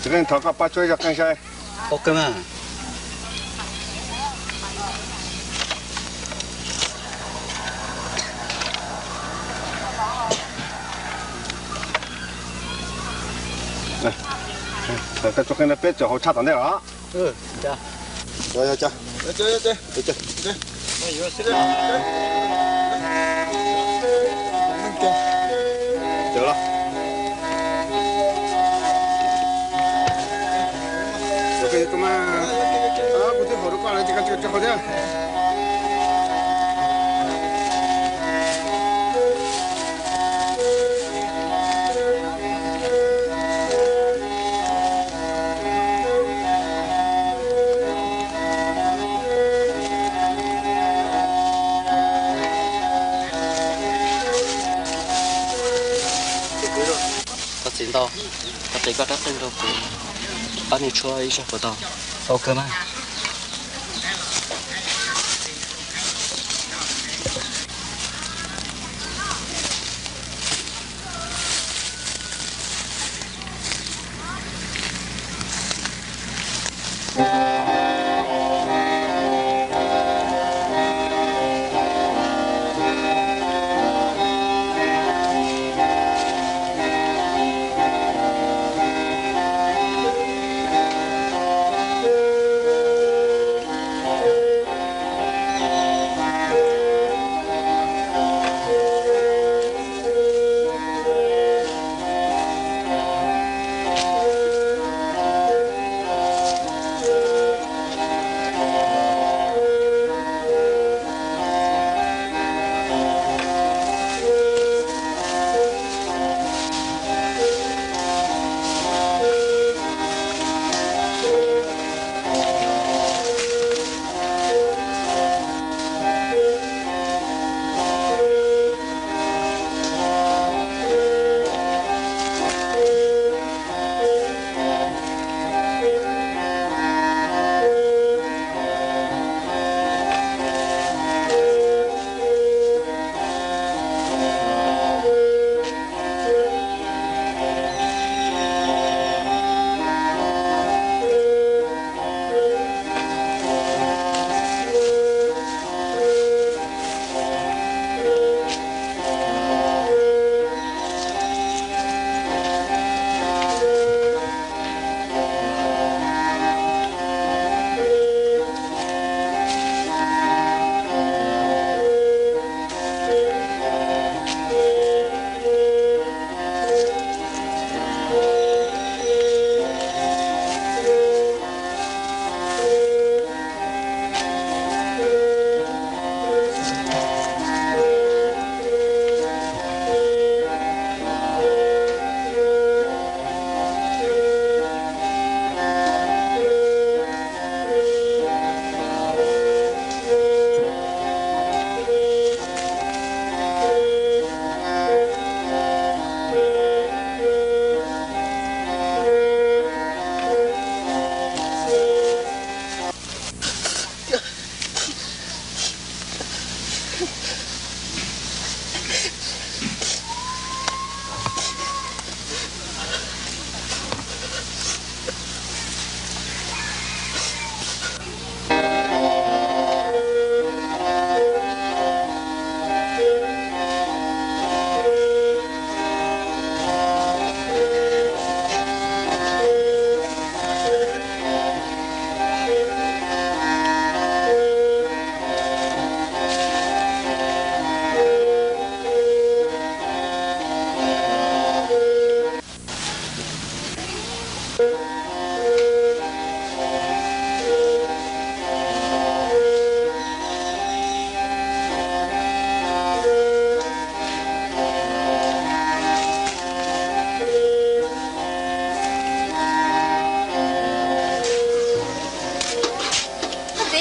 Qeej, thov koj pab tshuab ib zaj qeej saib. Ok mas. Koj tshuab qeej no peb txawm haus tshaj tom ntej los. Cawm los. Kuv twb haus rau koj lawm ces koj tsis tso haus thiab. Koj txiv ntau, koj tes koj rab qeej rau kuv, pab nws tshuab ib zaj puas tau? Ok mas.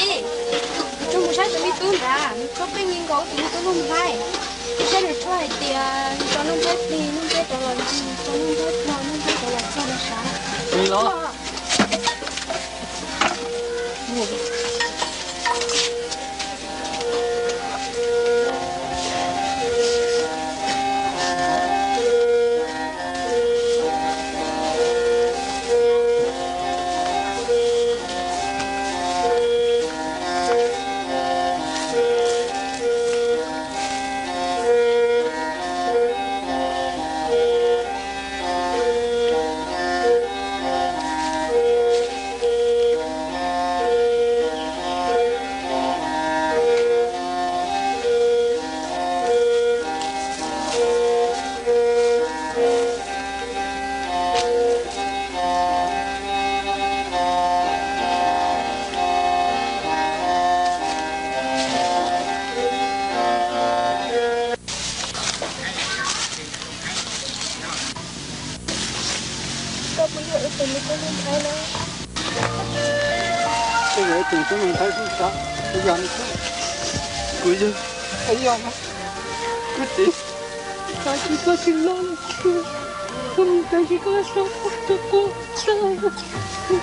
Koj txiv, nws mus saib tus me tub ntawd, nws tshuab qeej li nkaus tus me tub lub nplhaib. Saib nws tshuab hais tias tso lub nplhaib plig, lub nplhaib rov los ntxig, tso lub nplhaib plho, lub nplhaib rov los txog no sav. Kuv yog ib tug tub ntxhais tub ntxhais, kuv yog, kuv yog, kuv txiv, koj tsis, koj tsis los, koj mus tas tsis, koj tau rau kuv tag.